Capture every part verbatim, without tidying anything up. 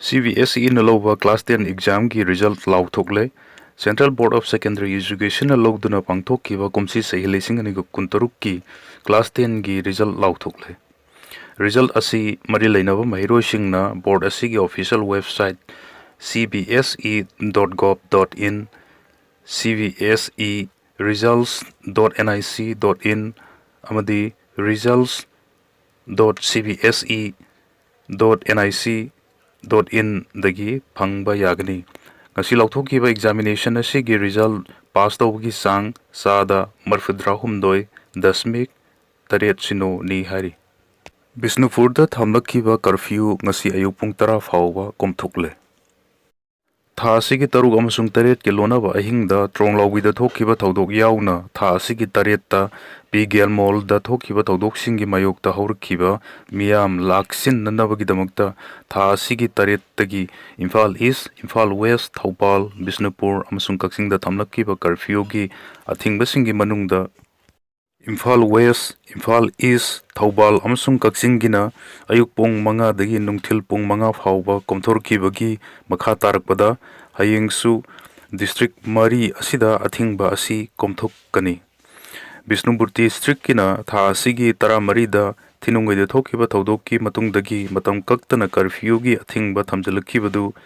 C B ꯑꯦꯁ ꯏꯅ ꯂꯧꯕ class ten examꯒꯤ result ꯂꯥꯎꯊꯣꯛꯂꯦ꯫ Central Board of Secondary Educationꯅ ꯂꯧꯗꯨꯅ ꯄꯥꯡꯊꯣꯛꯈꯤꯕ ꯀꯨꯝꯁꯤ ꯆꯍꯤ ꯂꯤꯁꯤꯡ ꯑꯅꯤꯒ ꯀꯨꯟꯇꯔꯨꯛꯀꯤ class tenꯒꯤ result ꯂꯥꯎꯊꯣꯛꯂꯦ꯫ Result ꯑꯁꯤ ꯃꯔꯤ ꯂꯩꯅꯕ ꯃꯍꯩꯔꯣꯏꯁꯤꯡꯅ board ꯑꯁꯤꯒꯤ official website C B S E dot gov dot in, C B S E results dot N I C dot in ꯑꯃꯗꯤ results dot C B S E dot N I C dot inꯗꯒꯤ ꯐꯪꯕ ꯌꯥꯒꯅꯤ꯫ ꯉꯁꯤ ꯂꯥꯎꯊꯣꯛꯈꯤꯕ examination ꯑꯁꯤꯒꯤ result pass ꯇꯧꯕꯒꯤ ꯆꯥꯡ ꯆꯥꯗ ꯃꯔꯤꯐꯨꯇꯔꯥꯍꯨꯝꯗꯣꯏ ꯗꯁꯃꯤꯛ ꯇꯔꯦꯠ ꯁꯤꯅꯣꯅꯤ ꯍꯥꯏꯔꯤ꯫ ꯕꯤꯁꯅꯨꯄꯨꯔꯗ ꯊꯝꯂꯛꯈꯤꯕ curfew ꯉꯁꯤ ꯑꯌꯨꯛ ꯄꯨꯡ ꯇꯔꯥ ꯐꯥꯎꯕ ꯀꯣꯝꯊꯣꯛꯂꯦ꯫ ꯊꯥ ꯑꯁꯤꯒꯤ ꯇꯔꯨꯛ ꯑꯃꯁꯨꯡ ꯇꯔꯦꯠꯀꯤ ꯂꯣꯟꯅꯕ ꯑꯍꯤꯡꯗ ꯇ꯭ꯔꯣꯡꯂꯥꯎꯕꯤꯗ ꯊꯣꯛꯈꯤꯕ ꯊꯧꯗꯣꯛ ꯌꯥꯎꯅ ꯊꯥ ꯑꯁꯤꯒꯤ ꯇꯔꯦꯠꯇ ꯄꯤ ꯒꯦꯜ ꯃꯣꯜꯗ ꯊꯣꯛꯈꯤꯕ ꯊꯧꯗꯣꯛꯁꯤꯡꯒꯤ ꯃꯥꯌꯣꯛꯇ ꯍꯧꯔꯛꯈꯤꯕ ꯃꯤꯌꯥꯝ ꯂꯥꯛꯁꯤꯟꯅꯅꯕꯒꯤꯗꯃꯛꯇ ꯊꯥ ꯑꯁꯤꯒꯤ ꯇꯔꯦꯠꯇꯒꯤ ꯏꯝꯐꯥꯜ ꯏꯁ, ꯏꯝꯐꯥꯜ ꯋꯦꯁ, ꯊꯧꯕꯥꯜ, ꯕꯤꯁꯅꯨꯄꯨꯔ ꯑꯃꯁꯨꯡ ꯀꯛꯆꯤꯡꯗ ꯊꯝꯂꯛꯈꯤꯕ curfewꯒꯤ ꯑꯊꯤꯡꯕꯁꯤꯡꯒꯤ ꯃꯅꯨꯡꯗ ꯏꯝꯐꯥꯜ ꯋꯦꯁ, ꯏꯝꯐꯥꯜ ꯏꯁ, ꯊꯧꯕꯥꯜ ꯑꯃꯁꯨꯡ ꯀꯛꯆꯤꯡꯒꯤꯅ ꯑꯌꯨꯛ ꯄꯨꯡ ꯃꯉꯥꯗꯒꯤ ꯅꯨꯡꯊꯤꯜ ꯄꯨꯡ ꯃꯉꯥ ꯐꯥꯎꯕ ꯀꯣꯝꯊꯣꯔꯛꯈꯤꯕꯒꯤ ꯃꯈꯥ ꯇꯥꯔꯛꯄꯗ ꯍꯌꯦꯡꯁꯨ district ꯃꯔꯤ ꯑꯁꯤꯗ ꯑꯊꯤꯡꯕ ꯑꯁꯤ ꯀꯣꯝꯊꯣꯛꯀꯅꯤ꯫ ꯕꯤꯁꯅꯨꯄꯨꯔ districtꯀꯤꯅ ꯊꯥ ꯑꯁꯤꯒꯤ ꯇꯔꯥꯃꯔꯤꯗ ꯊꯤꯅꯨꯡꯒꯩꯗ ꯊꯣꯛꯈꯤꯕ ꯊꯧꯗꯣꯛꯀꯤ ꯃꯇꯨꯡꯗꯒꯤ ꯃꯇꯝ ꯀꯛꯇꯅ curfewꯒꯤ ꯑꯊꯤꯡꯕ ꯊꯝꯖꯤꯜꯂꯛꯈꯤꯕꯗꯨ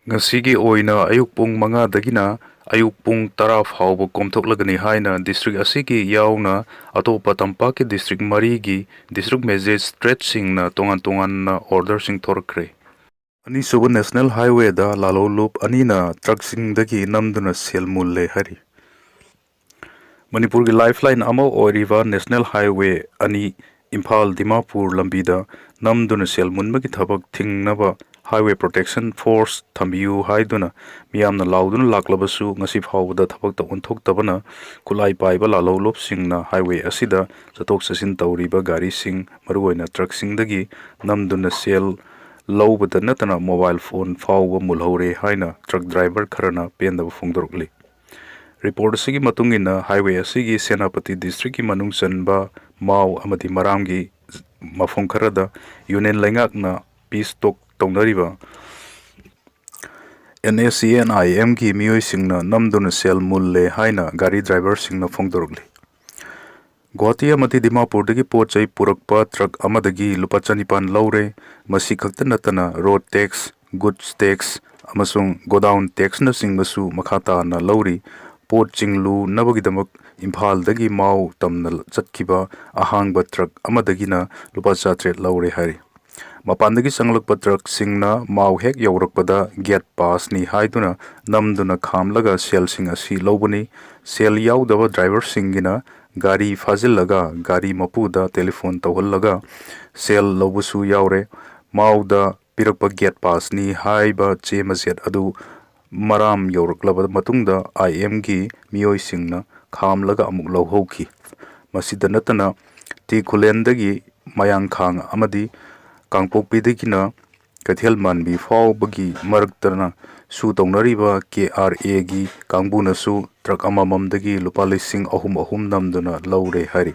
ꯉꯁꯤꯒꯤ ꯑꯣꯏꯅ ꯑꯌꯨꯛ ꯄꯨꯡ ꯃꯉꯥꯗꯒꯤꯅ ꯑꯌꯨꯛ ꯄꯨꯡ ꯇꯔꯥ ꯐꯥꯎꯕ ꯀꯣꯝꯊꯣꯛꯂꯒꯅꯤ ꯍꯥꯏꯅ district ꯑꯁꯤꯒꯤ ꯌꯥꯎꯅ ꯑꯇꯣꯞꯄ ꯇꯝꯄꯥꯛꯀꯤ district ꯃꯔꯤꯒꯤ district magistrateꯁꯤꯡꯅ ꯇꯣꯉꯥꯟ ꯇꯣꯉꯥꯟꯅ orderꯁꯤꯡ ꯊꯣꯔꯛꯈ꯭ꯔꯦ꯫ ꯑꯅꯤꯁꯨꯕ National Highwayꯗ ꯂꯥꯜꯍꯧꯂꯨꯞ ꯑꯅꯤꯅ truckꯁꯤꯡꯗꯒꯤ ꯅꯝꯗꯨꯅ ꯁꯦꯜ ꯃꯨꯜꯂꯦ ꯍꯥꯏꯔꯤ꯫ ꯃꯅꯤꯄꯨꯔꯒꯤ lifeline ꯑꯃ ꯑꯣꯏꯔꯤꯕ National Highway ꯑꯅꯤ ꯏꯝꯐꯥꯜ ꯗꯤꯃꯥꯄꯨꯔ ꯂꯝꯕꯤꯗ ꯅꯝꯗꯨꯅ ꯁꯦꯜ ꯃꯨꯟꯕꯒꯤ ꯊꯕꯛ ꯊꯤꯡꯅꯕ Highway Protection Force ꯊꯝꯕꯤꯌꯨ ꯍꯥꯏꯗꯨꯅ ꯃꯤꯌꯥꯝꯅ ꯂꯥꯎꯗꯨꯅ ꯂꯥꯛꯂꯕꯁꯨ ꯉꯁꯤ ꯐꯥꯎꯕꯗ ꯊꯕꯛꯇ ꯑꯣꯟꯊꯣꯛꯇꯕꯅ ꯈꯨꯠꯂꯥꯏ ꯄꯥꯏꯕ ꯂꯥꯜꯍꯧꯂꯨꯞꯁꯤꯡꯅ highway ꯑꯁꯤꯗ ꯆꯠꯊꯣꯛ ꯆꯠꯁꯤꯟ ꯇꯧꯔꯤꯕ ꯒꯥꯔꯤꯁꯤꯡ, ꯃꯔꯨꯑꯣꯏꯅ truckꯁꯤꯡꯗꯒꯤ ꯅꯝꯗꯨꯅ ꯁꯦꯜ ꯂꯧꯕꯗ ꯅꯠꯇꯅ mobile phone ꯐꯥꯎꯕ ꯃꯨꯜꯍꯧꯔꯦ ꯍꯥꯏꯅ truck driver ꯈꯔꯅ ꯄꯦꯟꯗꯕ ꯐꯣꯡꯗꯣꯔꯛꯂꯤ꯫ Report ꯑꯁꯤꯒꯤ ꯃꯇꯨꯡ ꯏꯟꯅ highway ꯑꯁꯤꯒꯤ ꯁꯦꯅꯥꯄꯇꯤ districtꯀꯤ ꯃꯅꯨꯡ ꯆꯟꯕ ꯃꯥꯎ ꯑꯃꯗꯤ ꯃꯔꯥꯝꯒꯤ ꯃꯐꯝ ꯈꯔꯗ union ꯂꯩꯉꯥꯛꯅ peace talk ꯇꯧꯅꯔꯤꯕ ꯑꯦꯟ ꯑꯦꯁ ꯁꯤ ꯑꯦꯟ ꯑꯥꯏ ꯑꯦꯝꯒꯤ ꯃꯤꯑꯣꯏꯁꯤꯡꯅ ꯅꯝꯗꯨꯅ ꯁꯦꯜ ꯃꯨꯜꯂꯦ ꯍꯥꯏꯅ ꯒꯥꯔꯤ ꯗ꯭ꯔꯥꯏꯚꯔꯁꯤꯡꯅ ꯐꯣꯡꯗꯣꯔꯛꯂꯤ꯫ ꯒꯨꯋꯥꯍꯥꯇꯤ ꯑꯃꯗꯤ ꯗꯤꯃꯥꯄꯨꯔꯗꯒꯤ ꯄꯣꯠ ꯆꯩ ꯄꯨꯔꯛꯄ ꯇ꯭ꯔꯛ ꯑꯃꯗꯒꯤ ꯂꯨꯄꯥ ꯆꯅꯤꯄꯥꯟ ꯂꯧꯔꯦ꯫ ꯃꯁꯤ ꯈꯛꯇ ꯅꯠꯇꯅ ꯔꯣꯗ ꯇꯦꯛꯁ, ꯒꯨꯗꯁ ꯇꯦꯛꯁ ꯑꯃꯁꯨꯡ ꯒꯣꯗꯥꯎꯟ ꯇꯦꯛꯁꯅꯆꯤꯡꯕꯁꯨ ꯃꯈꯥ ꯇꯥꯅ ꯂꯧꯔꯤ꯫ ꯄꯣꯠ ꯆꯤꯡꯂꯨꯅꯕꯒꯤꯗꯃꯛ ꯏꯝꯐꯥꯜꯗꯒꯤ ꯃꯥꯎ ꯇꯝꯅ ꯆꯠꯈꯤꯕ ꯑꯍꯥꯡꯕ ꯇ꯭ꯔꯛ ꯑꯃꯗꯒꯤꯅ ꯂꯨꯄꯥ ꯆꯥꯇ꯭ꯔꯦꯠ ꯂꯧꯔꯦ ꯍꯥꯏꯔꯤ꯫ ꯃꯄꯥꯟꯗꯒꯤ ꯆꯪꯂꯛꯄ ꯇ꯭ꯔꯛꯁꯤꯡꯅ ꯃꯥꯎ ꯍꯦꯛ ꯌꯧꯔꯛꯄꯗ ꯒꯦꯠ ꯄꯥꯁꯅꯤ ꯍꯥꯏꯗꯨꯅ ꯅꯝꯗꯨꯅ ꯈꯥꯝꯂꯒ ꯁꯦꯜꯁꯤꯡ ꯑꯁꯤ ꯂꯧꯕꯅꯤ꯫ ꯁꯦꯜ ꯌꯥꯎꯗꯕ ꯗ꯭ꯔꯥꯏꯚꯔꯁꯤꯡꯒꯤꯅ ꯒꯥꯔꯤ ꯐꯥꯖꯤꯜꯂꯒ ꯒꯥꯔꯤ ꯃꯄꯨꯗ ꯇꯦꯂꯤꯐꯣꯟ ꯇꯧꯍꯜꯂꯒ ꯁꯦꯜ ꯂꯧꯕꯁꯨ ꯌꯥꯎꯔꯦ꯫ ꯃꯥꯎꯗ ꯄꯤꯔꯛꯄ ꯒꯦꯠ ꯄꯥꯁꯅꯤ ꯍꯥꯏꯕ ꯆꯦ ꯃꯆꯦꯠ ꯑꯗꯨ ꯃꯔꯥꯝ ꯌꯧꯔꯛꯂꯕ ꯃꯇꯨꯡꯗ ꯑꯥꯏ ꯑꯦꯝꯒꯤ ꯃꯤꯑꯣꯏꯁꯤꯡꯅ ꯈꯥꯝꯂꯒ ꯑꯃꯨꯛ ꯂꯧꯍꯧꯈꯤ꯫ ꯃꯁꯤꯗ ꯅꯠꯇꯅ ꯇꯤ ꯈꯨꯂꯦꯟꯗꯒꯤ ꯃꯌꯥꯡꯈꯥꯡ ꯑꯃꯗꯤ ꯀꯥꯡꯄꯣꯛꯄꯤꯗꯒꯤꯅ ꯀꯩꯊꯦꯜ ꯃꯥꯟꯕꯤ ꯐꯥꯎꯕꯒꯤ ꯃꯔꯛꯇꯅ ꯁꯨ ꯇꯧꯅꯔꯤꯕ ꯀꯦ ꯑꯥꯔ ꯑꯦꯒꯤ ꯀꯥꯡꯕꯨꯅꯁꯨ ꯇ꯭ꯔꯛ ꯑꯃꯃꯝꯗꯒꯤ ꯂꯨꯄꯥ ꯂꯤꯁꯤꯡ ꯑꯍꯨꯝ ꯑꯍꯨꯝ ꯅꯝꯗꯨꯅ ꯂꯧꯔꯦ ꯍꯥꯏꯔꯤ꯫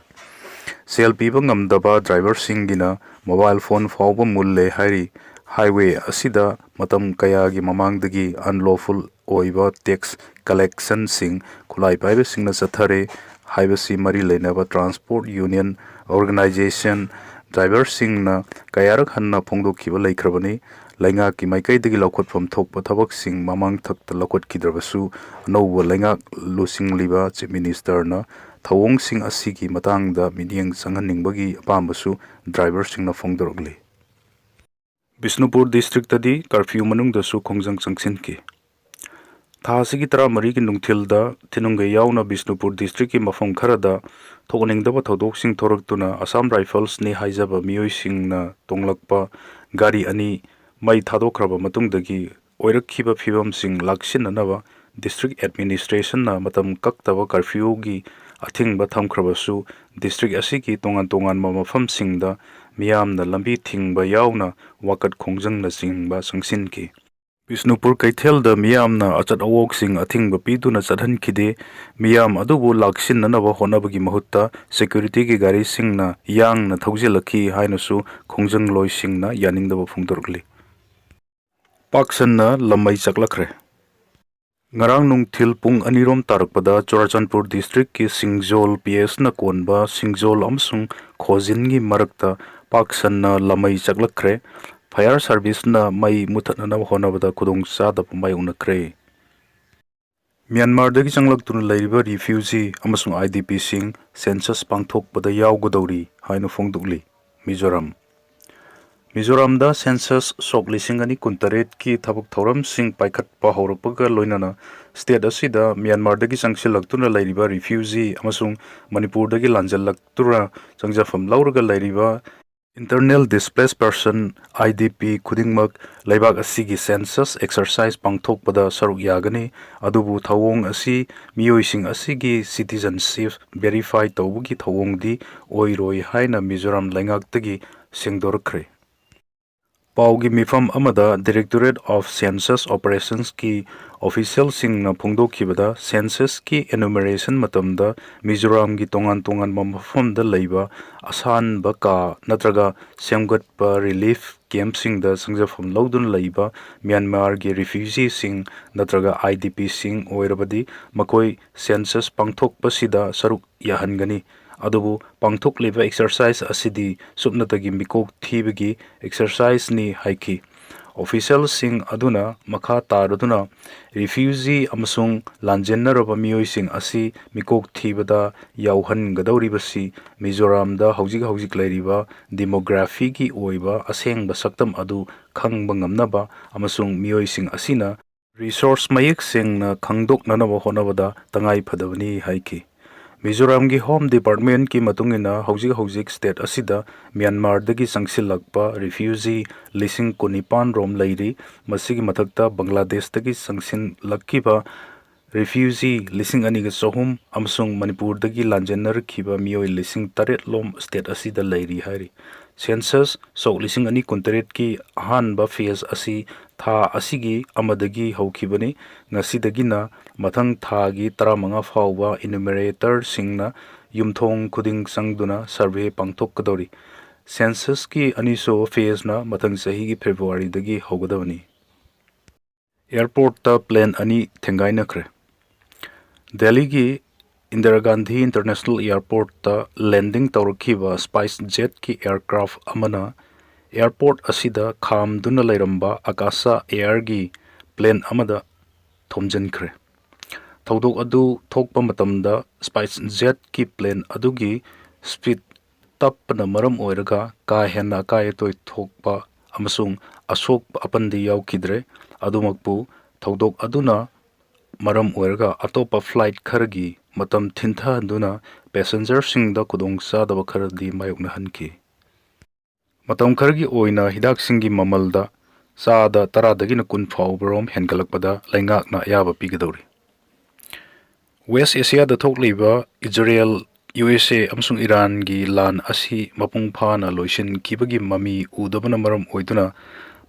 ꯁꯦꯜ ꯄꯤꯕ ꯉꯝꯗꯕ ꯗ꯭ꯔꯥꯏꯚꯔꯁꯤꯡꯒꯤꯅ ꯃꯣꯕꯥꯏꯜ ꯐꯣꯟ ꯐꯥꯎꯕ ꯃꯨꯜꯂꯦ ꯍꯥꯏꯔꯤ꯫ ꯍꯥꯏꯋꯦ ꯑꯁꯤꯗ ꯃꯇꯝ ꯀꯌꯥꯒꯤ ꯃꯃꯥꯡꯗꯒꯤ ꯑꯟꯂꯣꯐꯨꯜ ꯑꯣꯏꯕ ꯇꯦꯛꯁ ꯀꯂꯦꯛꯁꯟꯁꯤꯡ ꯈꯨꯠꯂꯥꯏ ꯄꯥꯏꯕꯁꯤꯡꯅ ꯆꯠꯊꯔꯦ ꯍꯥꯏꯕꯁꯤ ꯃꯔꯤ ꯂꯩꯅꯕ ꯇ꯭ꯔꯥꯟꯁꯄꯣꯔꯠ ꯌꯨꯅꯤꯌꯟ ꯑꯣꯔꯒꯅꯥꯏꯖꯦꯁꯟ ꯗ꯭ꯔꯥꯏꯚꯔꯁꯤꯡꯅ ꯀꯌꯥꯔꯛ ꯍꯟꯅ ꯐꯣꯡꯗꯣꯛꯈꯤꯕ ꯂꯩꯈ꯭ꯔꯕꯅꯤ꯫ ꯂꯩꯉꯥꯛꯀꯤ ꯃꯥꯏꯀꯩꯗꯒꯤ ꯂꯧꯈꯠꯐꯝ ꯊꯣꯛꯄ ꯊꯕꯛꯁꯤꯡ ꯃꯃꯥꯡꯊꯛꯇ ꯂꯧꯈꯠꯈꯤꯗ꯭ꯔꯕꯁꯨ, ꯑꯅꯧꯕ ꯂꯩꯉꯥꯛ ꯂꯨꯆꯤꯡꯂꯤꯕ ꯆꯤꯐ ꯃꯤꯅꯤꯁꯇꯔꯅ ꯊꯧꯑꯣꯡꯁꯤꯡ ꯑꯁꯤꯒꯤ ꯃꯇꯥꯡꯗ ꯃꯤꯠꯌꯦꯡ ꯆꯪꯍꯟꯅꯤꯡꯕꯒꯤ ꯑꯄꯥꯝꯕꯁꯨ ꯗ꯭ꯔꯥꯏꯚꯔꯁꯤꯡꯅ ꯐꯣꯡꯗꯣꯔꯛꯂꯤ꯫ ꯕꯤꯁꯅꯨꯄꯨꯔ ꯗꯤꯁꯇ꯭ꯔꯤꯛꯇꯗꯤ ꯀꯔꯐ꯭ꯌꯨ ꯃꯅꯨꯡꯗꯁꯨ ꯈꯣꯡꯖꯪ ꯆꯪꯁꯤꯟꯈꯤ꯫ ꯊꯥ ꯑꯁꯤꯒꯤ ꯇꯔꯥꯃꯔꯤꯒꯤ ꯅꯨꯡꯊꯤꯜꯗ ꯊꯤꯅꯨꯡꯒꯩ ꯌꯥꯎꯅ ꯕꯤꯁꯅꯨꯄꯨꯔ ꯗꯤꯁꯇ꯭ꯔꯤꯛꯀꯤ ꯃꯐꯝ ꯈꯔꯗ ꯊꯣꯛꯍꯟꯅꯤꯡꯗꯕ ꯊꯧꯗꯣꯛꯁꯤꯡ ꯊꯣꯔꯛꯇꯨꯅ ꯑꯁꯥꯝ ꯔꯥꯏꯐꯜꯁꯅꯤ ꯍꯥꯏꯖꯕ ꯃꯤꯑꯣꯏꯁꯤꯡꯅ ꯇꯣꯡꯂꯛꯄ ꯒꯥꯔꯤ ꯑꯅꯤ ꯃꯩ ꯊꯥꯗꯣꯛꯈ꯭ꯔꯕ ꯃꯇꯨꯡꯗꯒꯤ ꯑꯣꯏꯔꯛꯈꯤꯕ ꯐꯤꯕꯝꯁꯤꯡ ꯂꯥꯛꯁꯤꯟꯅꯅꯕ ꯗꯤꯁꯇ꯭ꯔꯤꯛ ꯑꯦꯗꯃꯤꯅꯤꯁꯇ꯭ꯔꯦꯁꯟꯅ ꯃꯇꯝ ꯀꯛꯇꯕ ꯀꯔꯐ꯭ꯌꯨꯒꯤ ꯑꯊꯤꯡꯕ ꯊꯝꯈ꯭ꯔꯕꯁꯨ, ꯗꯤꯁꯇ꯭ꯔꯤꯛ ꯑꯁꯤꯒꯤ ꯇꯣꯉꯥꯟ ꯇꯣꯉꯥꯟꯕ ꯃꯐꯝꯁꯤꯡꯗ ꯃꯤꯌꯥꯝꯅ ꯂꯝꯕꯤ ꯊꯤꯡꯕ ꯌꯥꯎꯅ ꯋꯥꯀꯠ ꯈꯣꯡꯖꯪꯅꯆꯤꯡꯕ ꯆꯪꯁꯤꯟꯈꯤ꯫ ꯕꯤꯁꯅꯨꯄꯨꯔ ꯀꯩꯊꯦꯜꯗ ꯃꯤꯌꯥꯝꯅ ꯑꯆꯠ ꯑꯋꯣꯛꯁꯤꯡ ꯑꯊꯤꯡꯕ ꯄꯤꯗꯨꯅ ꯆꯠꯍꯟꯈꯤꯗꯦ꯫ ꯃꯤꯌꯥꯝ ꯑꯗꯨꯕꯨ ꯂꯥꯛꯁꯤꯟꯅꯅꯕ ꯍꯣꯠꯅꯕꯒꯤ ꯃꯍꯨꯠꯇ ꯁꯦꯀ꯭ꯌꯨꯔꯤꯇꯤꯒꯤ ꯒꯥꯔꯤꯁꯤꯡꯅ ꯌꯥꯡꯅ ꯊꯧꯖꯤꯜꯂꯛꯈꯤ ꯍꯥꯏꯅꯁꯨ ꯈꯣꯡꯖꯪꯂꯣꯏꯁꯤꯡꯅ ꯌꯥꯅꯤꯡꯗꯕ ꯐꯣꯡꯗꯣꯔꯛꯂꯤ꯫ ꯄꯥꯛ ꯁꯟꯅ ꯂꯝꯃꯩ ꯆꯥꯛꯂꯛꯈ꯭ꯔꯦ꯫ ꯉꯔꯥꯡ ꯅꯨꯡꯊꯤꯜ ꯄꯨꯡ ꯑꯅꯤꯔꯣꯝ ꯇꯥꯔꯛꯄꯗ ꯆꯨꯔꯥꯆꯥꯟꯄꯨꯔ ꯗꯤꯁꯇ꯭ꯔꯤꯛꯀꯤ ꯁꯤꯡꯖꯣꯜ ꯄꯤ ꯑꯦꯁꯅ ꯀꯣꯟꯕ ꯁꯤꯡꯖꯣꯜ ꯑꯃꯁꯨꯡ ꯈꯣꯖꯤꯟꯒꯤ ꯃꯔꯛꯇ ꯄꯥꯛ ꯁꯟꯅ ꯂꯝꯃꯩ ꯆꯥꯛꯂꯛꯈ꯭ꯔꯦ꯫ ꯐꯥꯌꯔ ꯁꯥꯔꯚꯤꯁꯅ ꯃꯩ ꯃꯨꯊꯠꯅꯅꯕ ꯍꯣꯠꯅꯕꯗ ꯈꯨꯗꯣꯡꯆꯥꯗꯕ ꯃꯥꯌꯣꯛꯅꯈ꯭ꯔꯦ꯫ ꯃ꯭ꯌꯥꯟꯃꯥꯔꯗꯒꯤ ꯆꯪꯂꯛꯇꯨꯅ ꯂꯩꯔꯤꯕ ꯔꯤꯐ꯭ꯌꯨꯖꯤ ꯑꯃꯁꯨꯡ ꯑꯥꯏ ꯗꯤ ꯄꯤꯁꯤꯡ ꯁꯦꯟꯁꯁ ꯄꯥꯡꯊꯣꯛꯄꯗ ꯌꯥꯎꯒꯗꯧꯔꯤ ꯍꯥꯏꯅ ꯐꯣꯡꯗꯣꯛꯂꯤ꯫ ꯃꯤꯖꯣꯔꯥꯝ꯫ ꯃꯤꯖꯣꯔꯥꯝꯗ ꯁꯦꯟꯁꯁ ꯁꯣꯛ ꯂꯤꯁꯤꯡ ꯑꯅꯤ ꯀꯨꯟꯇꯔꯦꯠꯀꯤ ꯊꯕꯛ ꯊꯧꯔꯝꯁꯤꯡ ꯄꯥꯏꯈꯠꯄ ꯍꯧꯔꯛꯄꯒ ꯂꯣꯏꯅꯅ ꯁ꯭ꯇꯦꯠ ꯑꯁꯤꯗ ꯃ꯭ꯌꯥꯟꯃꯥꯔꯗꯒꯤ ꯆꯪꯁꯤꯜꯂꯛꯇꯨꯅ ꯂꯩꯔꯤꯕ ꯔꯤꯐ꯭ꯌꯨꯖꯤ ꯑꯃꯁꯨꯡ ꯃꯅꯤꯄꯨꯔꯗꯒꯤ ꯂꯥꯟꯖꯜꯂꯛꯇꯨꯅ ꯆꯪꯖꯐꯝ ꯂꯧꯔꯒ ꯂꯩꯔꯤꯕ Internal Displaced Person, I D P, ꯈꯨꯗꯤꯡꯃꯛ ꯂꯩꯕꯥꯛ ꯑꯁꯤꯒꯤ ꯁꯦꯟꯁꯁ ꯑꯦꯛꯁꯔꯁꯥꯏꯁ ꯄꯥꯡꯊꯣꯛꯄꯗ ꯁꯔꯨꯛ ꯌꯥꯒꯅꯤ, ꯑꯗꯨꯕꯨ ꯊꯧꯑꯣꯡ ꯑꯁꯤ ꯃꯤꯑꯣꯏꯁꯤꯡ ꯑꯁꯤꯒꯤ ꯁꯤꯇꯤꯖꯟꯁꯤꯞ ꯚꯦꯔꯤꯐꯥꯏ ꯇꯧꯕꯒꯤ ꯊꯧꯑꯣꯡꯗꯤ ꯑꯣꯏꯔꯣꯏ ꯍꯥꯏꯅ ꯃꯤꯖꯣꯔꯥꯝ ꯂꯩꯉꯥꯛꯇꯒꯤ ꯁꯦꯡꯗꯣꯔꯛꯈ꯭ꯔꯦ꯫ ꯄꯥꯎꯒꯤ ꯃꯤꯐꯝ ꯑꯃꯗ Directorate of Census Operationsꯀꯤ ꯑꯣꯐꯤꯁꯤꯌꯦꯜꯁꯤꯡꯅ ꯐꯣꯡꯗꯣꯛꯈꯤꯕꯗ, ꯁꯦꯟꯁꯁꯀꯤ ꯑꯦꯅꯨꯃꯔꯦꯁꯟ ꯃꯇꯝꯗ ꯃꯤꯖꯣꯔꯥꯝꯒꯤ ꯇꯣꯉꯥꯟ ꯇꯣꯉꯥꯟꯕ ꯃꯐꯝꯗ ꯂꯩꯕ ꯑꯁꯥꯟꯕ ꯀꯥ ꯅꯠꯇ꯭ꯔꯒ ꯁꯦꯝꯒꯠꯄ ꯔꯤꯂꯤꯐ ꯀꯦꯝꯞꯁꯤꯡꯗ ꯆꯪꯖꯐꯝ ꯂꯧꯗꯨꯅ ꯂꯩꯕ ꯃ꯭ꯌꯥꯟꯃꯥꯔꯒꯤ ꯔꯤꯐ꯭ꯌꯨꯖꯤꯁꯤꯡ ꯅꯠꯇ꯭ꯔꯒ I D Pꯁꯤꯡ ꯑꯣꯏꯔꯕꯗꯤ ꯃꯈꯣꯏ ꯁꯦꯟꯁꯁ ꯄꯥꯡꯊꯣꯛꯄꯁꯤꯗ ꯁꯔꯨꯛ ꯌꯥꯍꯟꯒꯅꯤ꯫ ꯑꯗꯨꯕꯨ ꯄꯥꯡꯊꯣꯛꯂꯤꯕ ꯑꯦꯛꯁꯔꯁꯥꯏꯁ ꯑꯁꯤꯗꯤ ꯁꯨꯞꯅꯇꯒꯤ ꯃꯤꯀꯣꯛ ꯊꯤꯕꯒꯤ ꯑꯦꯛꯁꯔꯁꯥꯏꯁꯅꯤ ꯍꯥꯏꯈꯤ꯫ ꯑꯣꯐꯤꯁꯤꯌꯦꯜꯁꯤꯡ ꯑꯗꯨꯅ ꯃꯈꯥ ꯇꯥꯔꯗꯨꯅ ꯔꯤꯐ꯭ꯌꯨꯖꯤ ꯑꯃꯁꯨꯡ ꯂꯥꯟꯖꯦꯟꯅꯔꯕ ꯃꯤꯑꯣꯏꯁꯤꯡ ꯑꯁꯤ ꯃꯤꯀꯣꯛ ꯊꯤꯕꯗ ꯌꯥꯎꯍꯟꯒꯗꯧꯔꯤꯕꯁꯤ ꯃꯤꯖꯣꯔꯥꯝꯗ ꯍꯧꯖꯤꯛ ꯍꯧꯖꯤꯛ ꯂꯩꯔꯤꯕ ꯗꯤꯃꯣꯒ꯭ꯔꯥꯐꯤꯒꯤ ꯑꯣꯏꯕ ꯑꯁꯦꯡꯕ ꯁꯛꯇꯝ ꯑꯗꯨ ꯈꯪꯕ ꯉꯝꯅꯕ ꯑꯃꯁꯨꯡ ꯃꯤꯑꯣꯏꯁꯤꯡ ꯑꯁꯤꯅ ꯔꯤꯁꯣꯔꯁ ꯃꯌꯦꯛ ꯁꯦꯡꯅ ꯈꯪꯗꯣꯛꯅꯅꯕ ꯍꯣꯠꯅꯕꯗ ꯇꯉꯥꯏ ꯐꯗꯕꯅꯤ ꯍꯥꯏꯈꯤ꯫ ꯃꯤꯖꯣꯔꯥꯝꯒꯤ ꯍꯣꯝ ꯗꯤꯄꯥꯔꯠꯃꯦꯟꯠꯀꯤ ꯃꯇꯨꯡ ꯏꯟꯅ ꯍꯧꯖꯤꯛ ꯍꯧꯖꯤꯛ ꯁ꯭ꯇꯦꯠ ꯑꯁꯤꯗ ꯃ꯭ꯌꯥꯟꯃꯥꯔꯗꯒꯤ ꯆꯪꯁꯤꯜꯂꯛꯄ ꯔꯤꯐ꯭ꯌꯨꯖꯤ ꯂꯤꯁꯤꯡ ꯀꯨꯟꯅꯤꯄꯥꯟ ꯔꯣꯝ ꯂꯩꯔꯤ꯫ ꯃꯁꯤꯒꯤ ꯃꯊꯛꯇ ꯕꯪꯒ꯭ꯂꯥꯗꯦꯁꯇꯒꯤ ꯆꯪꯁꯤꯜꯂꯛꯈꯤꯕ ꯔꯤꯐ꯭ꯌꯨꯖꯤ ꯂꯤꯁꯤꯡ ꯑꯅꯤꯒ ꯆꯍꯨꯝ ꯑꯃꯁꯨꯡ ꯃꯅꯤꯄꯨꯔꯗꯒꯤ ꯂꯥꯟꯖꯦꯟꯅꯔꯛꯈꯤꯕ ꯃꯤꯑꯣꯏ ꯂꯤꯁꯤꯡ ꯇꯔꯦꯠ ꯂꯣꯝ ꯁ꯭ꯇꯦꯠ ꯑꯁꯤꯗ ꯂꯩꯔꯤ ꯍꯥꯏꯔꯤ꯫ ꯁꯦꯟꯁꯁ ꯁꯣꯛ ꯂꯤꯁꯤꯡ ꯑꯅꯤ ꯀꯨꯟꯇꯔꯦꯠꯀꯤ ꯑꯍꯥꯟꯕ ꯐꯦꯖ ꯑꯁꯤ ꯊꯥ ꯑꯁꯤꯒꯤ ꯑꯃꯗꯒꯤ ꯍꯧꯈꯤꯕꯅꯤ꯫ ꯉꯁꯤꯗꯒꯤꯅ ꯃꯊꯪ ꯊꯥꯒꯤ ꯇꯔꯥꯃꯉꯥ ꯐꯥꯎꯕ ꯏꯅꯨꯃꯔꯦꯇꯔꯁꯤꯡꯅ ꯌꯨꯝꯊꯣꯡ ꯈꯨꯗꯤꯡ ꯆꯪꯗꯨꯅ ꯁꯔꯚꯦ ꯄꯥꯡꯊꯣꯛꯀꯗꯧꯔꯤ꯫ ꯁꯦꯟꯁꯁꯀꯤ ꯑꯅꯤꯁꯨꯕ ꯐꯦꯖꯅ ꯃꯊꯪ ꯆꯍꯤꯒꯤ ꯐꯦꯕ꯭ꯔꯨꯋꯥꯔꯤꯗꯒꯤ ꯍꯧꯒꯗꯕꯅꯤ꯫ ꯑꯦꯌꯔꯄꯣꯔꯠꯇ ꯄ꯭ꯂꯦꯟ ꯑꯅꯤ ꯊꯦꯡꯒꯥꯏꯅꯈ꯭ꯔꯦ꯫ ꯗꯦꯜꯂꯤꯒꯤ ꯏꯟꯗꯤꯔꯥ ꯒꯥꯟꯙꯤ ꯏꯟꯇꯔꯅꯦꯁꯅꯦꯜ ꯑꯦꯌꯔꯄꯣꯔꯠꯇ ꯂꯦꯟꯗꯤꯡ ꯇꯧꯔꯛꯈꯤꯕ ꯁ꯭ꯄꯥꯏꯁ ꯖꯦꯠꯀꯤ ꯑꯦꯌꯔꯀ꯭ꯔꯥꯐ ꯑꯃꯅ ꯑꯦꯌꯔꯄꯣꯔꯠ ꯑꯁꯤꯗ ꯈꯥꯝꯗꯨꯅ ꯂꯩꯔꯝꯕ ꯑꯀꯥꯁꯥ ꯑꯦꯌꯔꯒꯤ ꯄ꯭ꯂꯦꯟ ꯑꯃꯗ ꯊꯣꯝꯖꯤꯟꯈ꯭ꯔꯦ꯫ ꯊꯧꯗꯣꯛ ꯑꯗꯨ ꯊꯣꯛꯄ ꯃꯇꯝꯗ ꯁ꯭ꯄꯥꯏꯁ ꯖꯦꯠꯀꯤ ꯄ꯭ꯂꯦꯟ ꯑꯗꯨꯒꯤ ꯁ꯭ꯄꯤꯗ ꯇꯞꯄꯅ ꯃꯔꯝ ꯑꯣꯏꯔꯒ ꯀꯥ ꯍꯦꯟꯅ ꯑꯀꯥꯏ ꯑꯇꯣꯏ ꯊꯣꯛꯄ ꯑꯃꯁꯨꯡ ꯑꯁꯣꯛ ꯑꯄꯟꯗꯤ ꯌꯥꯎꯈꯤꯗ꯭ꯔꯦ꯫ ꯑꯗꯨꯃꯛꯄꯨ, ꯊꯧꯗꯣꯛ ꯑꯗꯨꯅ ꯃꯔꯝ ꯑꯣꯏꯔꯒ ꯑꯇꯣꯞꯄ ꯐ꯭ꯂꯥꯏꯠ ꯈꯔꯒꯤ ꯃꯇꯝ ꯊꯤꯟꯊꯍꯟꯗꯨꯅ ꯄꯦꯁꯦꯟꯖꯔꯁꯤꯡꯗ ꯈꯨꯗꯣꯡꯆꯥꯗꯕ ꯈꯔꯗꯤ ꯃꯥꯌꯣꯛꯅꯍꯟꯈꯤ꯫ ꯃꯇꯝ ꯈꯔꯒꯤ ꯑꯣꯏꯅ ꯍꯤꯗꯥꯛꯁꯤꯡꯒꯤ ꯃꯃꯜꯗ ꯆꯥꯗ ꯇꯔꯥꯗꯒꯤꯅ ꯀꯨꯟ ꯐꯥꯎꯕꯔꯣꯝ ꯍꯦꯟꯒꯠꯂꯛꯄꯗ ꯂꯩꯉꯥꯛꯅ ꯑꯌꯥꯕ ꯄꯤꯒꯗꯧꯔꯤ꯫ ꯋꯦꯁ ꯑꯦꯁꯤꯌꯥꯗ ꯊꯣꯛꯂꯤꯕ ꯏꯖꯔꯦꯜ, ꯌꯨ ꯑꯦꯁ ꯑꯦ ꯑꯃꯁꯨꯡ ꯏꯔꯥꯟꯒꯤ ꯂꯥꯟ ꯑꯁꯤ ꯃꯄꯨꯡ ꯐꯥꯅ ꯂꯣꯏꯁꯤꯟꯈꯤꯕꯒꯤ ꯃꯃꯤ ꯎꯗꯕꯅ ꯃꯔꯝ ꯑꯣꯏꯗꯨꯅ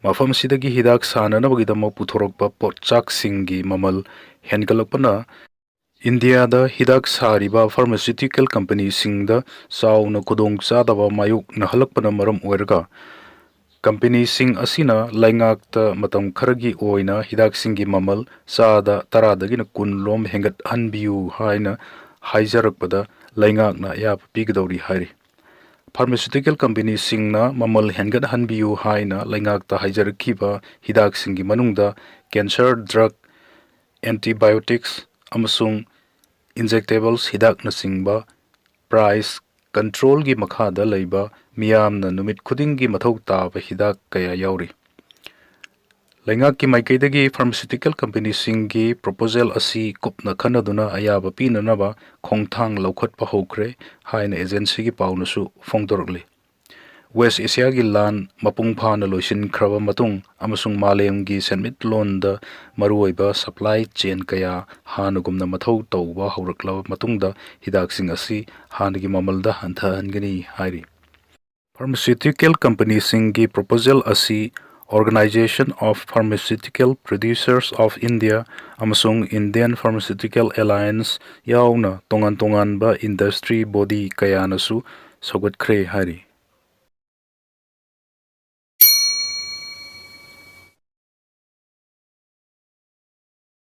ꯃꯐꯝꯁꯤꯗꯒꯤ ꯍꯤꯗꯥꯛ ꯁꯥꯅꯅꯕꯒꯤꯗꯃꯛ ꯄꯨꯊꯣꯔꯛꯄ ꯄꯣꯠꯆꯥꯛꯁꯤꯡꯒꯤ ꯃꯃꯜ ꯍꯦꯟꯒꯠꯂꯛꯄꯅ ꯏꯟꯗꯤꯌꯥꯗ ꯍꯤꯗꯥꯛ ꯁꯥꯔꯤꯕ ꯐꯥꯔꯃꯥꯁꯤꯎꯇꯤꯀꯦꯜ ꯀꯝꯄꯅꯤꯁꯤꯡꯗ ꯆꯥꯎꯅ ꯈꯨꯗꯣꯡꯆꯥꯗꯕ ꯃꯥꯌꯣꯛꯅꯍꯜꯂꯛꯄꯅ ꯃꯔꯝ ꯑꯣꯏꯔꯒ ꯀꯝꯄꯦꯅꯤꯁꯤꯡ ꯑꯁꯤꯅ ꯂꯩꯉꯥꯛꯇ ꯃꯇꯝ ꯈꯔꯒꯤ ꯑꯣꯏꯅ ꯍꯤꯗꯥꯛꯁꯤꯡꯒꯤ ꯃꯃꯜ ꯆꯥꯗ ꯇꯔꯥꯗꯒꯤꯅ ꯀꯨꯟ ꯂꯣꯝ ꯍꯦꯟꯒꯠꯍꯟꯕꯤꯌꯨ ꯍꯥꯏꯅ ꯍꯥꯏꯖꯔꯛꯄꯗ ꯂꯩꯉꯥꯛꯅ ꯑꯌꯥꯕ ꯄꯤꯒꯗꯧꯔꯤ ꯍꯥꯏꯔꯤ꯫ ꯐꯥꯔꯃꯥꯁꯤꯎꯇꯤꯀꯦꯜ ꯀꯝꯄꯦꯅꯤꯁꯤꯡꯅ ꯃꯃꯜ ꯍꯦꯟꯒꯠꯍꯟꯕꯤꯌꯨ ꯍꯥꯏꯅ ꯂꯩꯉꯥꯛꯇ ꯍꯥꯏꯖꯔꯛꯈꯤꯕ ꯍꯤꯗꯥꯛꯁꯤꯡꯒꯤ ꯃꯅꯨꯡꯗ ꯀꯦꯟꯁꯔ ꯗ꯭ꯔꯒ, ꯑꯦꯟꯇꯤꯕꯥꯏꯑꯣꯇꯤꯛꯁ ꯑꯃꯁꯨꯡ ꯏꯟꯖꯦꯛꯇꯦꯕꯜꯁ ꯍꯤꯗꯥꯛꯅꯆꯤꯡꯕ ꯄ꯭ꯔꯥꯏꯁ ꯀꯟꯇ꯭ꯔꯣꯜꯒꯤ ꯃꯈꯥꯗ ꯂꯩꯕ ꯃꯤꯌꯥꯝꯅ ꯅꯨꯃꯤꯠ ꯈꯨꯗꯤꯡꯒꯤ ꯃꯊꯧ ꯇꯥꯕ ꯍꯤꯗꯥꯛ ꯀꯌꯥ ꯌꯥꯎꯔꯤ꯫ ꯂꯩꯉꯥꯛꯀꯤ ꯃꯥꯏꯀꯩꯗꯒꯤ ꯐꯥꯔꯃꯥꯁꯤꯎꯇꯤꯀꯦꯜ ꯀꯝꯄꯦꯅꯤꯁꯤꯡꯒꯤ ꯄ꯭ꯔꯣꯄꯣꯖꯦꯜ ꯑꯁꯤ ꯀꯨꯞꯅ ꯈꯟꯅꯗꯨꯅ ꯑꯌꯥꯕ ꯄꯤꯅꯅꯕ ꯈꯣꯡꯊꯥꯡ ꯂꯧꯈꯠꯄ ꯍꯧꯈ꯭ꯔꯦ ꯍꯥꯏꯅ ꯑꯦꯖꯦꯟꯁꯤꯒꯤ ꯄꯥꯎꯅꯁꯨ ꯐꯣꯡꯗꯣꯔꯛꯂꯤ꯫ ꯋꯦꯁ ꯑꯦꯁꯤꯌꯥꯒꯤ ꯂꯥꯟ ꯃꯄꯨꯡ ꯐꯥꯅ ꯂꯣꯏꯁꯤꯟꯈ꯭ꯔꯕ ꯃꯇꯨꯡ ꯑꯃꯁꯨꯡ ꯃꯥꯂꯦꯝꯒꯤ ꯁꯦꯟꯃꯤꯠꯂꯣꯟꯗ ꯃꯔꯨꯑꯣꯏꯕ ꯁꯄ꯭ꯂꯥꯏ ꯆꯦꯟ ꯀꯌꯥ ꯍꯥꯟꯅꯒꯨꯝꯅ ꯃꯊꯧ ꯇꯧꯕ ꯍꯧꯔꯛꯂꯕ ꯃꯇꯨꯡꯗ ꯍꯤꯗꯥꯛꯁꯤꯡ ꯑꯁꯤ ꯍꯥꯟꯅꯒꯤ ꯃꯃꯜꯗ ꯍꯟꯊꯍꯟꯒꯅꯤ ꯍꯥꯏꯔꯤ꯫ ꯐꯥꯔꯃꯥꯁꯤꯎꯇꯤꯀꯦꯜ ꯀꯝꯄꯦꯅꯤꯁꯤꯡꯒꯤ ꯄ꯭ꯔꯣꯄꯣꯖꯦꯜ ꯑꯁꯤ Organisation of Pharmaceutical Producers of India ꯑꯃꯁꯨꯡ Indian Pharmaceutical Alliance ꯌꯥꯎꯅ ꯇꯣꯉꯥꯟ ꯇꯣꯉꯥꯟꯕ ꯏꯟꯗꯁꯇ꯭ꯔꯤ ꯕꯣꯗꯤ ꯀꯌꯥꯅꯁꯨ ꯁꯧꯒꯠꯈ꯭ꯔꯦ ꯍꯥꯏꯔꯤ꯫